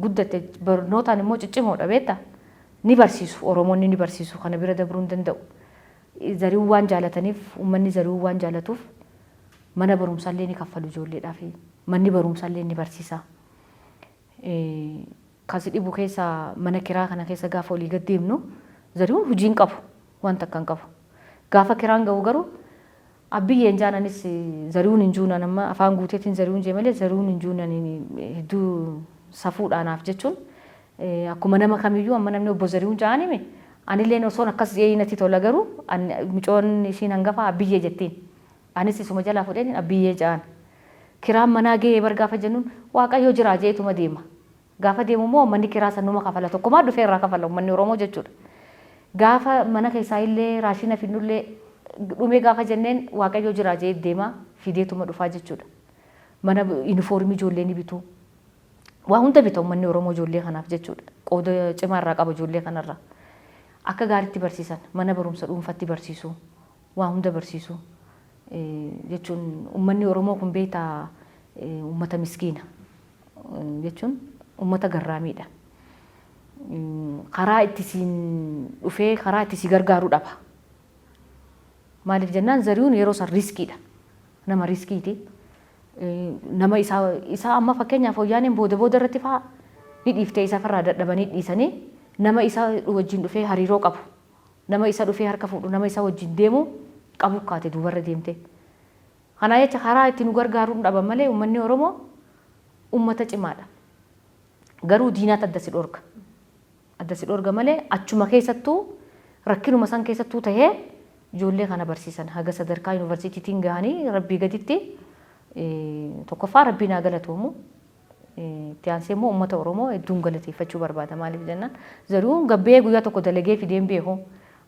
guddatte, barnootaan immoo ciccimoodha beektaa. Ni barsiisu, Oromoonni ni barsiisu, kana bira dabruu hin danda'u. Zari'uu waan jaalataniif, uummanni Zari'uu waan jaalatuuf mana barumsaallee ni kaffalu ijoolleedhaaf. Manni barumsaallee ni barsiisa. Kasi dhibu keessa mana kiraa kana keessa gaafa olii gad deemnu, Zari'uun hojii hin qabu, waan takka hin qabu. Gaafa kiraan gahu garuu abbiyyeen jaananis Zari'uun hin juunan, amma afaan guuteetiin Zari'uun jee malee Zari'uun hin juunan. Hedduu safuudhaanaaf jechuun akkuma nama kamiyyuu amma namni obbo Zari'uun ja'an hime, anilleen osoon akkas jee natti tola, garuu micoon ishiin hangafaa abbiyyee jettiin. Anis isuma jalaa fudheen abbiyyee ja'an. Kiraan manaa gahee bar gaafa jennuun Waaqayyo jiraa jeetuma deema. Gaafa deemu immoo manni kiraa san numa kafala, tokkumaa dhufee irraa kafala uummanni Oromoo jechuudha. Gaafa mana keessaa illee raashina finnullee dhumee gaafa jenneen Waaqayyo jiraa jee deema, fideetuma dhufaa jechuudha. Mana yuunifoormii ijoollee ni bitu. Waa hunda bita uummanni Oromoo ijoollee kanaaf jechuudha. Qooda cimaa irraa qaba ijoollee kanarraa. Akka gaariitti barsiisan, mana barumsa dhuunfatti barsiisu, waa hunda barsiisu jechuun uummanni Oromoo kun beektaa uummata miskiina jechuun uummata garraamiidha. Karaa itti siin dhufee karaa itti si gargaaru dhaba. Maaliif jennaan Zarihuun yeroo san riskiidha. Nama riskiiti. Nama isaa amma fakkeenyaaf wayyaaneen booda booda irratti fa'aa ni dhiiftee isa irraa dadhabanii dhiisanii nama isa wajjin dhufee hariiroo qabu, nama isa dhufee harka fuudhu, nama isa wajjin deemu qabu kaate duubarra deemte. Kanaa jecha karaa itti nu gargaaruun dhaban malee uummanni Oromoo uummata cimaadha. Garuu diinaatu adda si dhorka. Adda si dhorga malee achuma keessattuu, rakkinuma san keessattuu tahee ijoollee kana barsiisan, haga sadarkaa yuunivarsiitiitiin gahanii. Rabbii gaditti tokkoffaa Rabbiin haa galatoomu. Itti aansee immoo uummata Oromoo hedduun galateeffachuu barbaada. Maaliif jennaan Zarihuun gabbee guyyaa tokko dalagee fidee hin beeku.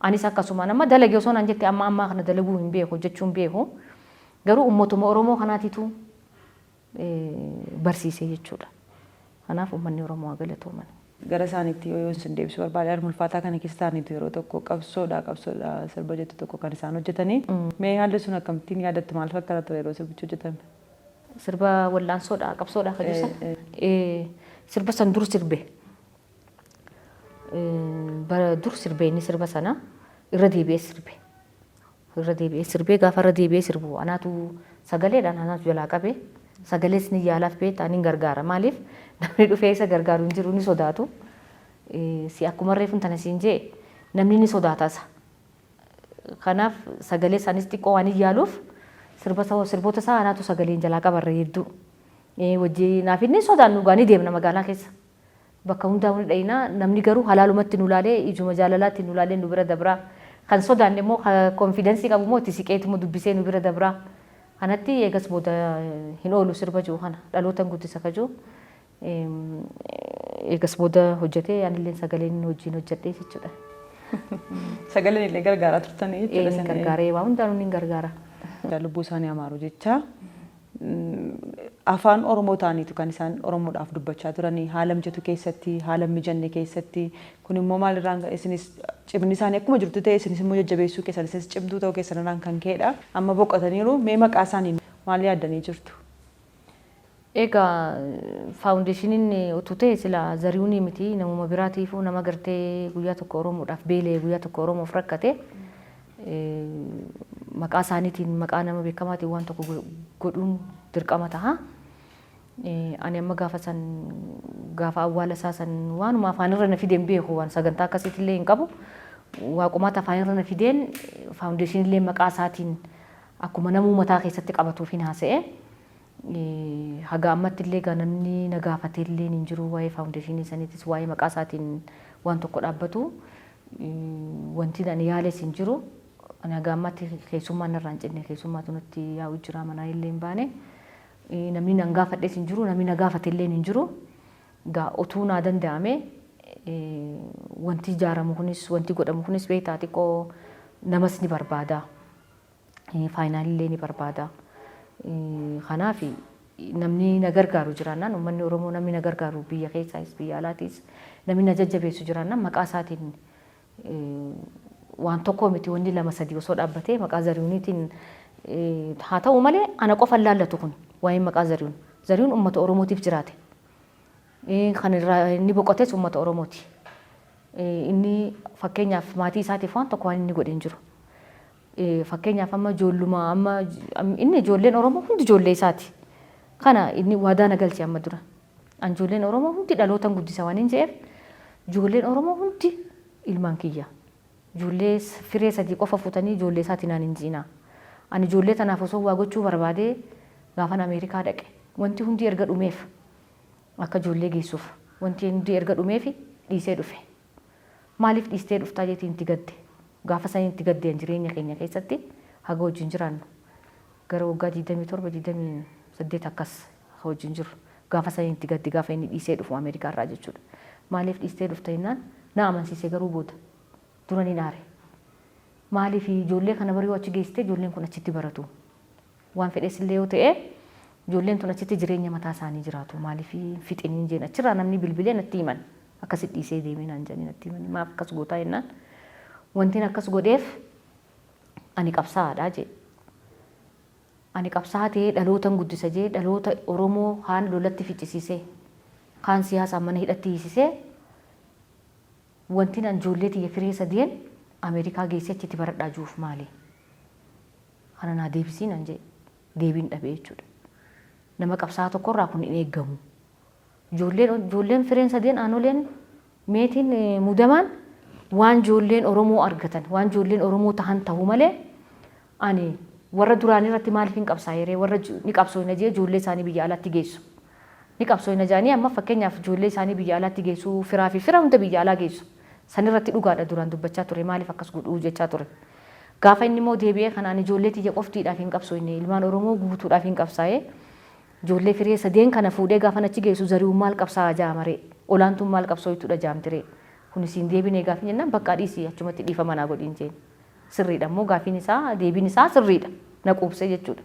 Anis akkasumaan amma dalage osoo naan jette amma ammaa kana dalaguu hin beeku, hojjechuu hin beeku. Garuu uummatuma Oromoo kanaatitu barsiise jechuudha. Kanaaf uummanni Oromoo haa galatooman. Gara isaaniitti yoo isin deebisuu barbaade, harma ulfaataa kana keessa ta'aniitu yeroo tokko qabsoodha qabsoodha sirba jettu tokko kan isaan hojjetanii. Mee haalli sun akkamittiin yaadattu, maal fakkaata ture yeroo sirbichi hojjetame? Sirba wal'aansoodha qabsoodha kan jedhu sirba san dur sirbe. Bara dur sirbe inni sirba sana irra deebi'ee sirbe. Irra deebi'ee sirbee, gaafa irra deebi'ee sirbu anaatu sagaleedhaan anaatu jalaa qabe. Sagalees ni yaalaaf beektaa, ni gargaara. Maaliif namni dhufee isa gargaaru hin jiru, ni sodaatu. Si akkuma reefuun tana siin jee namni ni sodaata isa. Kanaaf sagalee isaanis xiqqoo waan hin yaaluuf sirba sirboota isaa anaatu sagaleen jalaa qabarra hedduu. Wajji naaf inni sodaannu gaa ni deemna magaalaa keessa. Bakka hundaa ni dhayina, namni garuu halaalumatti nu laalee, ijuma jaalalaatti nu laalee nu bira dabraa. Kan sodaanne immoo, confidence qabu immoo itti siqeetuma dubbisee nu bira dabraa. Kanatti eegas booda hin oolu sirba jiru kana dhalootan guddisa ka jiru. Eegas booda hojjetee anillee sagaleen wajjin hojjedhee jechuudha. Sagaleen illee gargaaraa turtanii jechuudha. Inni gargaaree, waa hundaanuu ni gargaara. Lubbuu isaanii amaaru jecha afaan Oromoo ta'aniitu kan isaan Oromoodhaaf dubbachaa turanii haala mijatu keessatti, haala mijanne keessatti. Kun immoo maalirraan isinis cimni isaanii akkuma jirtu ta'e, isinis immoo jajjabeessuu keessan, isinis cimtuu ta'uu keessan irraan kan ka'edha. Amma boqotaniiru, mee maqaa isaanii maal yaaddanii jirtu? Egaa foundationiin utuu ta'e sila Zarihuunii miti, namuma biraatiifuu nama gartee guyyaa tokko Oromoodhaaf beela'e, guyyaa tokko Oromoof rakkate. Maqaa isaaniitiin, maqaa nama beekamaatiin waan tokko godhuun dirqama ta'a. Ani amma gaafa san, gaafa awwaala isaa san, waanuma afaanirra na fideen beeku, waan sagantaa akkasiitillee hin qabu. Waaqumaata afaanirra na fideen faawundeeshinillee maqaa isaatiin akkuma namuu mataa keessatti qabatuuf hin haasa'e. Haga ammatti illee egaa namni na gaafatee illee hin jiru, waa'ee faawundeeshinii saniitis, waa'ee maqaa isaatiin waan tokko dhaabbatu wanti ani yaales hin jiru. Ani haga ammatti keessummaan narraa hin cinne, keessummaatu natti yaa'u jira, manaa illee hin baane. Namni nan gaafadhes hin jiru, namni na gaafate illee hin jiru. Egaa utuu naa danda'ame, wanti ijaaramu kunis, wanti godhamu kunis, beektaa, xiqqoo namas ni barbaada. Faayinaalillee ni barbaada. Kanaaf namni na gargaaru jiraannaan, uummanni Oromoo namni na gargaaru, biyya keessaayis biyya alaatiis namni na jajjabeessu jiraannaan, maqaa isaatiin waan tokko miti, wanni lama sadii osoo dhaabbatee maqaa Zarihuuniitiin haa ta'u malee, ana qofa hin laallatu kun waa'een maqaa Zarihuun. Zarihuun uummata Oromootiif jiraate. Kan irraa inni boqotes uummata Oromooti. Inni fakkeenyaaf maatii isaatiif waan tokko waan inni godhe hin jiru. Fakkeenyaaf amma ijoolluma amma inni, ijoolleen Oromoo hundi ijoollee isaati. Kana inni waadaa na galche amma dura. An ijoolleen Oromoo hundi dhalootan guddisa waan hin je'eef, ijoolleen Oromoo hundi ilmaan kiyya. Ijoollee firee sadii qofa fuutanii ijoollee isaati naan hin ji'inaa. Ani ijoollee tanaaf osoo waa gochuu barbaadee, gaafan Ameerikaa dhaqe wanti hundi erga dhumeef, akka ijoollee geessuuf wanti hundi erga dhumeef dhiisee dhufe. Maaliif dhiistee dhuftaa jeetiin itti gadde. Gaafa saniin itti gaddeen jireenya keenya keessatti haga wajjin jiraannu gara waggaa 27, 28 akkas wajjin jiru. Gaafa saniin itti gadde, gaafa inni dhiisee dhufu Ameerikaa irraa jechuudha. Maaliif dhiistee dhufta jennaan na amansiise, garuu booda dura ni aare. Maaliif ijoollee kana barii achi geessitee, ijoolleen kun achitti baratu. Waan fedhes illee yoo ta'e, ijoolleen tun achitti jireenya mataa isaanii jiraatu. Maaliif fixiniin jeen, achirraa namni bilbilee natti himan. Akkasitti dhiisee deemee naan jedhanii natti himanii, maaf akkas gootaa jennaan, wantin akkas godheef ani qabsaa'aadha jee. Ani qabsaa'aa ta'ee dhalootan guddisa jee, dhaloota Oromoo kaan lolatti ficcisiisee, kaan siyaasaan mana hidhatti hiisisee, wantin an ijoollee tiyya firee sadeen Ameerikaa geessee achitti baradhaa jiruuf maali? Kana naa deebisii naan jee, deebiin dhabee jechuudha. Nama qabsaa'aa tokkorraa kun hin eeggamu. Ijoolleen fireen sadeen, aanoleen, meetiin, muudamaan, waan ijoolleen Oromoo argatan, waan ijoolleen Oromoo tahan ta'uu malee, ani warra duraanii irratti maaliif hin qabsaa'ee, warra ni qabsooyna jee ijoollee isaanii biyya alaatti geessu. Ni qabsooyna jedhanii amma fakkeenyaaf ijoollee isaanii biyya alaatti geessu, firaa fi fira hunda biyya alaa geessu. San irratti dhugaadha, duraan dubbachaa ture, maaliif akkas godhuu jechaa ture. Gaafa inni immoo deebi'ee kanaan ijoollee tiyya qoftiidhaaf hin qabsooyne, ilmaan Oromoo guutuudhaaf hin qabsaa'ee, ijoollee firee sadeen kana fuudhee gaafan achi geessu Zarihuun maal qabsaa'a jaamaree, olaantuun maal qabsooytuudha jaamtiree, kun isiin deebinee gaafin jennaan, bakka dhiisii achumatti dhiifama naa godhiin jeen. Sirriidha immoo gaafiin isaa, deebiin isaa sirriidha, na quubsee jechuudha.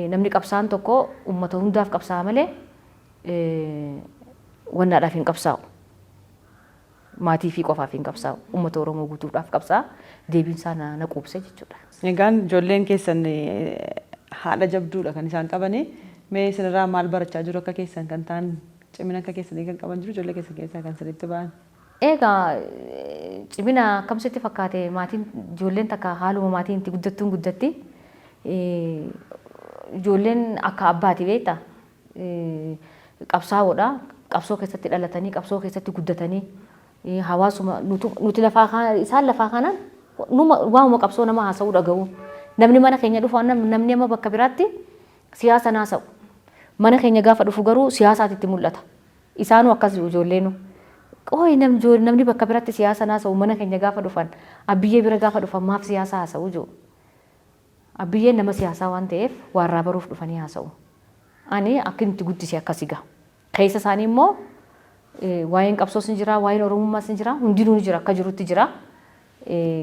Namni qabsaa'an tokko uummata hundaaf qabsaa'a malee wannaadhaaf hin qabsaa'u. Maatii fi qofaaf hin qabsaa'u. Uummata Oromoo guutuudhaaf qabsaa'a. Deebiin isaa na quubse jechuudha. Egaan ijoolleen keessan haadha jabduudha kan isaan qabanii. Mee isinirraa maal barachaa jiru, akka keessan kan ta'an, cimina akka keessanii kan qaban jiru ijoollee keessan keessaa kan isinitti ba'an? Egaa cimina akkam sitti fakkaate, maatiin, ijoolleen takka haaluma maatiin itti guddattuun guddatti. Ijoolleen akka abbaati, beektaa? Qabsaa'oodha. Qabsoo keessatti dhalatanii, qabsoo keessatti guddatanii, hawaasuma nuti lafaa isaan lafaa kanaan waanuma qabsoo nama haasa'uu dhaga'u. Namni mana keenya dhufu, namni amma bakka biraatti siyaasa haasa'u. Mana keenya gaafa dhufu garuu siyaasaati itti mul'ata. Isaanuu akkas ijoolleenu. Qooyi, namni bakka biratti siyaasa haasa'u mana keenya gaafa dhufan, abbiyyee bira gaafa dhufan maaf siyaasa haasa'u jiru. Abbiyyeen nama siyaasaa waan ta'eef waarraa baruuf dhufanii haasa'u. Ani akka inni itti guddise akkasi gaa. Keessa isaanii immoo waa'een qabsoos ni jira, waa'een Oromummaas ni jira, hundinuu ni jira, akka jirutti jira.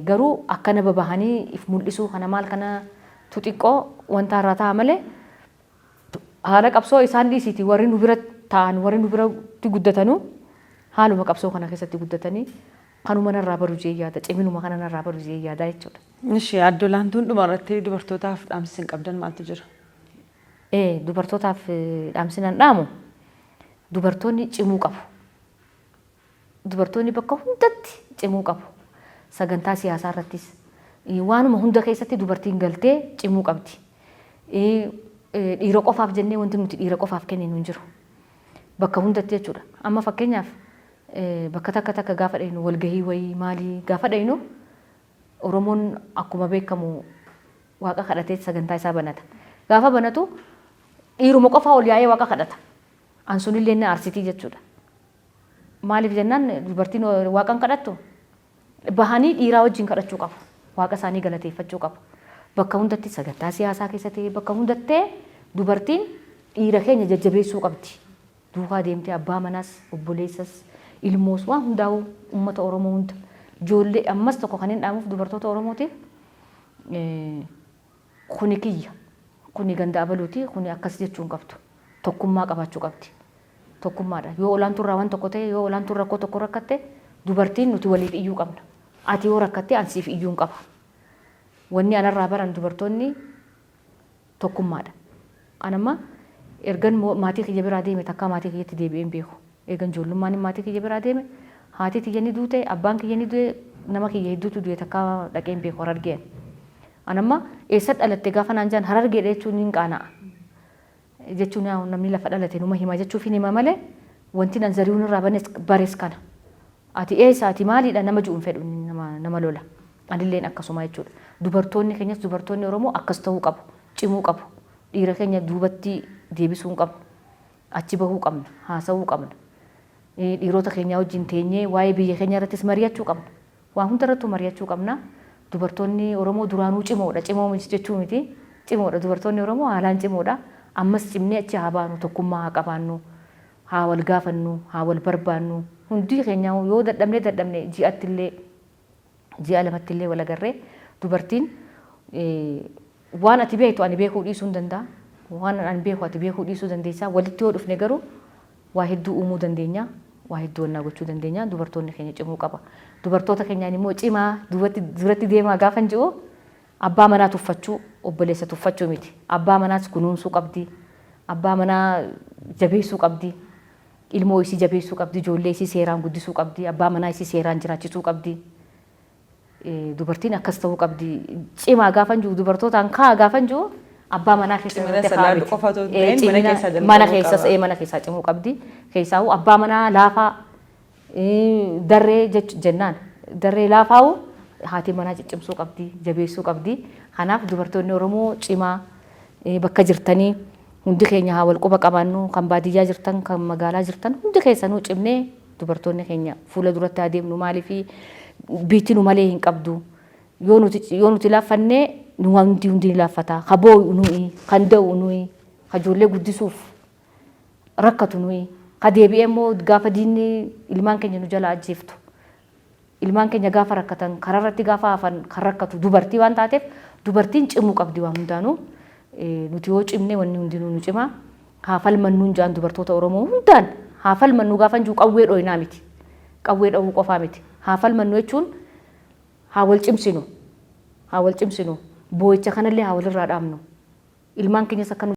Garuu akkana babahanii if mul'isuu kana maal kana tu xiqqoo wanta irraa ta'a malee, haala qabsoo isaan dhiisiiti, warri nu bira ta'an, warri nu biratti guddatanuu haaluma qabsoo kana keessatti guddatanii kanuma narraa baru jee yaada, ciminuma kana narraa baru jee yaada jechuudha. Ishi Aadde Olaantuun, dhuma irratti dubartootaaf dhaamsi isin qabdan maaltu jira? Dubartootaaf dhaamsi nan dhaamu, dubartoonni cimuu qabu. Dubartoonni bakka hundatti cimuu qabu. Sagantaa siyaasaa irrattis, Waanuma hunda keessatti dubartiin galtee cimuu qabdi. Dhiira qofaaf jennee wanti nuti dhiira qofaaf kenninu hin jiru. Bakka hundatti jechuudha. Amma fakkeenyaaf bakka takka takka gaafa dhaynu, walgahii wayii maalii gaafa dhaynu, Oromoon akkuma beekamu waaqa kadhatee sagantaa isaa banata. Gaafa banatu dhiiruma qofaa ol yaa'ee waaqa kadhata. An sunillee na aarsitii jechuudha. Maaliif jennaan, dubartiin waaqan kadhattu bahanii dhiiraa wajjin kadhachuu qabu. Waaqa isaanii galateeffachuu qabu. Bakka hundatti, sagantaa siyaasaa keessatti, bakka hundattee dubartiin dhiira keenya jajjabeessuu qabdi. Duukaa deemtee abbaa manaas, obboleessas, ilmoos, waan hundaa'uu, uummata Oromoo hunda, ijoollee. Ammas tokko kan hin dhaamuuf dubartoota Oromootiif, kuni kiyya, kuni ganda abaluuti, kuni akkas jechuu hin qabdu. Tokkummaa qabaachuu qabdi. Tokkummaadha. Yoo olaantuurraa waan tokko ta'e, yoo olaantuun rakkoo tokko rakkatte, dubartiin nuti waliif iyyuu qabna. Ati yoo rakkatte an siif iyyuu hin qaba. Wanni anarraa baran dubartoonni tokkummaadha. An amma ergan maatii kiyya biraa deeme takkaa maatii kiyyatti deebi'ee hin beeku. Eegan ijoollummaan maatii kiyya biraa deeme, haati tiyya ni duute, abbaan kiyya ni du'e, nama kiyya hedduutu du'e, takkaa dhaqee hin beeku Harargeen. An amma eessa dhalatte gaafa naan jedhan Harargeedha jechuun hin qaana'a. Jechuun namni lafa dhalate numa hima jechuuf hin hima malee, wanti an Zarihuun irraa bares kana. Ati eessa, ati maaliidha nama ji'u hin fedhu, nama lola. Anilleen akkasuma jechuudha. Dubartoonni keenyas, dubartoonni Oromoo akkas ta'uu qabu. Cimuu qabu. Dhiira keenya duubatti deebisuu hin qabnu. Achi bahuu qabna. Haasa'uu qabna. Dhiirota keenya wajjin teenyee waa'ee biyya keenya irrattis mari'achuu qabna. Waa hunda irrattuu mari'achuu qabna. Dubartoonni Oromoo duraanuu cimoodha. Cimoo jechuu miti. Cimoodha. Dubartoonni Oromoo haalaan cimoodha. Ammas cimnee achi haa baanu. Tokkummaa haa qabaannu. Haa wal gaafannu. Haa wal barbaannu. Hundi keenya yoo dadhabnee dadhabne, ji'atti illee, ji'a lamatti illee wal agarree, dubartiin waan ati beektu ani beekuu dhiisuu hin danda'a. Waan ani beeku ati beekuu dhiisuu dandeessa. Walitti yoo dhufne garuu waa hedduu uumuu dandeenya. Waa hedduu wannaa gochuu dandeenya. Dubartoonni keenya cimuu qaba. Dubartoota keenyaan immoo cimaa, duubatti duratti deemaa gaafan ji'u, abbaa manaa tuffachuu, obboleessa tuffachuu miti. Abbaa manaas kunuunsuu qabdi. Abbaa manaa jabeessuu qabdi. Ilmoo isii jabeessuu qabdi. Ijoollee isii seeraan guddisuu qabdi. Abbaa manaa isii seeraan jiraachisuu qabdi. Dubartiin akkas ta'uu qabdi. Cimaa gaafan jiru, dubartootaan kaa gaafan jiru, abbaa manaa keessa Cimina irratti haa salaadhu miti. Qofa otoo hin ta'in mana keessaa jalqabuu mana keessas qaba. Mana keessaa cimuu qabdi. Keessaa'u abbaa manaa laafaa, darree jennaan darree laafaa'u haati manaa ciccimsuu qabdi, jabeessuu qabdi. Kanaaf dubartoonni Oromoo cimaa, bakka jirtanii hundi keenya haa wal quba qabaannu. Kan baadiyyaa jirtan, kan magaalaa jirtan, hundi keessanuu cimnee dubartoonni keenya fuula duratti haa deemnu. Maaliif biitti nu malee hin qabdu. Yoo nuti laaffannee, nu hundi hundi ni laaffata. Ka boo'u nuyi, kan da'u nuyi, ka ijoollee guddisuuf rakkatu nuyi, ka deebi'ee immoo gaafa diinni ilmaan keenya nu jalaa ajjeeftu, ilmaan keenya gaafa rakkatan, kararratti gaafa hafan, kan rakkatu dubartii waan taateef, dubartiin cimuu qabdi waan hundaanuu. Nuti yoo cimne wanni hundinuu nu cima. Haa falmannuun jaan dubartoota Oromoo hundaan. Haa falmannu gaafan jiru qawwee dhoynaa miti. Qawwee dhahuu qofaa miti. Haa falmannu jechuun haa wal cimsinu. Haa wal cimsinu. Boo'icha kanallee haa walirraa dhaabnu. Ilmaan keenyas akka nu